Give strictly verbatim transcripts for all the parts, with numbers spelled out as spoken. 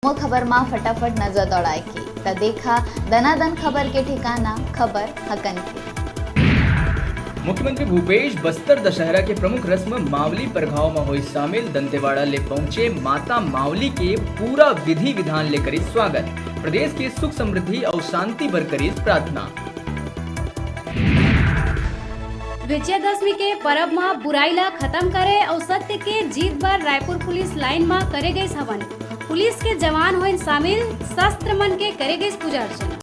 जम्मो खबर मा फटाफट नजर दौड़ाए के, त देखा दनादन खबर के ठिकाना, खबर हकन के। मुख्यमंत्री भूपेश बस्तर दशहरा के प्रमुख रस्म मावली परघाव म होइस शामिल। दंतेवाड़ा ले पहुंचे माता मावली के पूरा विधि विधान ले करिस स्वागत। प्रदेश के सुख समृद्धि अउ शांति बर करिस प्रार्थना। विजयादशमी के परब म बुराई ला खत्म करे अउ सत्य के जीत बर रायपुर पुलिस लाइन म करे गइस हवन। पुलिस के जवान होइन शामिल, शस्त्र मन के करे गइस पूजा अर्चना।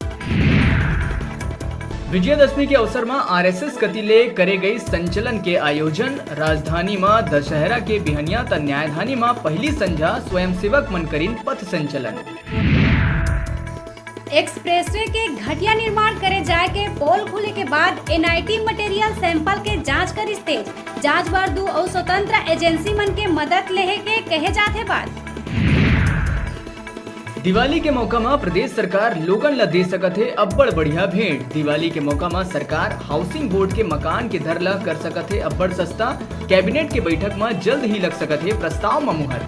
विजयादशमी के अवसर म आरएसएस कति ले करे गइस संचलन के आयोजन। राजधानी म दशहरा के बिहनिया त न्यायधानी म पहिली संझा स्वयंसेवक मन करिन पथ संचलन। एक्सप्रेसवे के घटिया निर्माण करे जाए के पोल खुले के बाद एनआईटी मटेरियल सैंपल के जांच करिस तेज। जांच बर दू अउ स्वतंत्र एजेंसी मन के मदद लेहे के कहे जात हे बात। दिवाली के मौका म प्रदेश सरकार लोगन ल दे सकत हे अब्बड़ बढ़िया भेंट। दिवाली के मौका म सरकार हाउसिंग बोर्ड के मकान के दर ल कर सकत हे अब्बड़ सस्ता। कैबिनेट के बैठक म जल्द ही लग सकत हे प्रस्ताव म मुहर।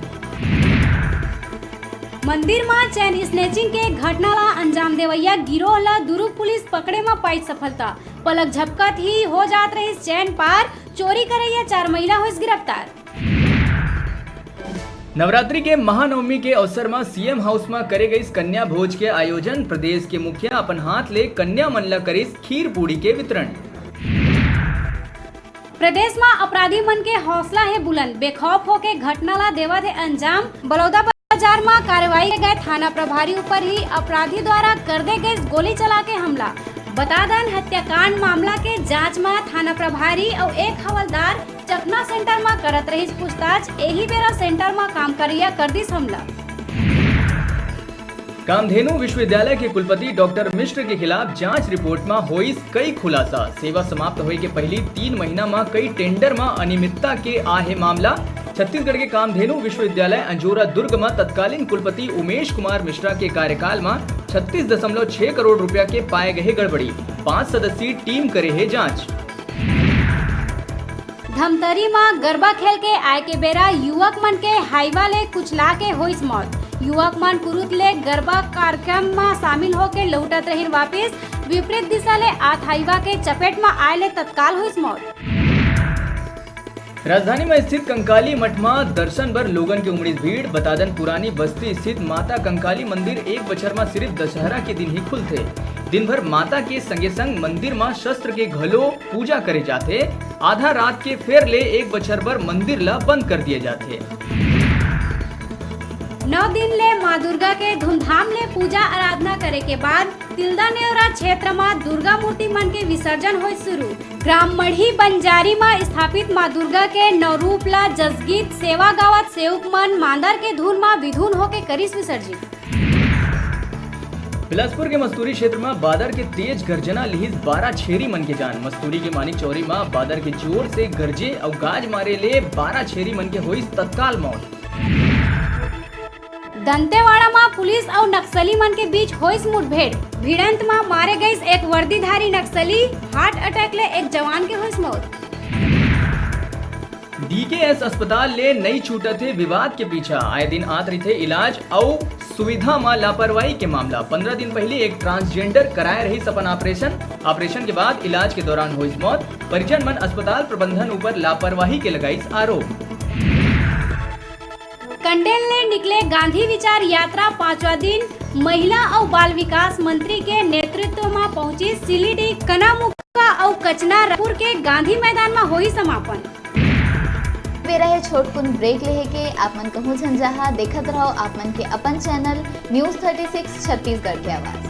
मंदिर म चैन स्नैचिंग के घटना ला अंजाम देवइया गिरोह ला दुरूग पुलिस पकड़े म पाइस सफलता। पलक झपकत ही हो जात रहिस चैन पार, चोरी करइया चार महिला होइस गिरफ्तार। नवरात्रि के महानवमी के अवसर म सीएम हाउस म करे गइस कन्या भोज के आयोजन। प्रदेश के मुखिया अपन हाथ ले कन्या मन ल करिस खीर पूड़ी के वितरण। प्रदेश म अपराधी मन के हौसला हे बुलंद, बेखौफ होके घटना ला देवत हे अंजाम। बलौदा बाजार म कार्रवाई के गए थाना प्रभारी ऊपर ही अपराधी द्वारा कर दे गए गोली चला के हमला। बता दन, हत्याकांड मामला के जांच म थाना प्रभारी अउ एक हवलदार चकना सेंटर म करत रहिस पूछताछ। एही बेरा सेंटर म काम करिया कर दिस हमला। कामधेनु विश्वविद्यालय के कुलपति डॉक्टर मिश्र के खिलाफ जांच रिपोर्ट म होइस कई खुलासा। सेवा समाप्त होए के पहिली तीन महीना म कई टेंडर म अनियमितता के आहे मामला। छत्तीसगढ़ के कामधेनु विश्वविद्यालय अंजोरा दुर्ग म तत्कालीन कुलपति उमेश कुमार मिश्रा के कार्यकाल म छत्तीस दशमलव छह करोड़ रुपया के पाए गए गड़बड़ी, पांच सदस्यीय टीम करे हे जांच। धमतरी म गरबा खेल के आए के बेरा युवक मन के हाईवा ले कुचला के होइस मौत। युवक मन कुरुद ले गरबा कार्यक्रम म शामिल होके लौटत रहिन वापिस, विपरीत दिशा ले आत हाईवा के चपेट म आए ले तत्काल होइस मौत। राजधानी म स्थित कंकाली मठ म दर्शन बर लोगन के उमड़िस भीड़। बता दन, पुरानी बस्ती स्थित माता कंकाली मंदिर एक बछर म सिर्फ दशहरा के दिन ही खुलथे। दिन भर माता के संगे संग मंदिर म शस्त्र के घलो पूजा करे जाथे। आधा रात के फेर ले एक बछर बर मंदिर ल बंद कर दिए जाथे। नौ दिन ले माँ दुर्गा के धूमधाम ले पूजा आराधना करे के बाद तिल्दा नेवरा क्षेत्र म दुर्गा मूर्ति मन के विसर्जन होय शुरू। ग्राम मढ़ी बंजारी म स्थापित माँ दुर्गा के नौ रूप ल जसगीत सेवा गावत सेवक मन मांदर के धुन म विधुन होके करिस विसर्जित। बिलासपुर के मस्तूरी क्षेत्र म बादर के तेज गर्जना लिहिस बारह छेरी मन के जान। मस्तूरी के मानिक चौरी म बादर के जोर से गरजे अउ गाज मारे ले बारह छेरी मन के होइस तत्काल मौत। दंतेवाड़ा म पुलिस अउ नक्सली मन के बीच होइस मुठभेड़। भिड़ंत म मारे गइस एक वर्दीधारी नक्सली, हार्ट अटैक ले एक जवान के होइस मौत। डीकेएस अस्पताल ले नइ छूटत हे विवाद के पीछा, आए दिन आत रहिथे इलाज अउ सुविधा म लापरवाही के मामला। पंद्रह दिन पहिली एक ट्रांसजेंडर कराए रहिस अपन ऑपरेशन। ऑपरेशन के बाद इलाज के दौरान होइस मौत। परिजन मन अस्पताल प्रबंधन ऊपर लापरवाही के लगाइस आरोप। कंडेल ले निकले गांधी विचार यात्रा पांचवा दिन महिला अउ बाल विकास मंत्री के नेतृत्व म पहुंची सिलीडीह, कनामुका अउ कचना रायपुर के गांधी मैदान म होही समापन। बेरा हे छोटकुन ब्रेक लेहे के, आप मन कहूं झन जाहा, देखत रहो आप मन के अपन channel news thirty six Chhattisgarh के आवाज।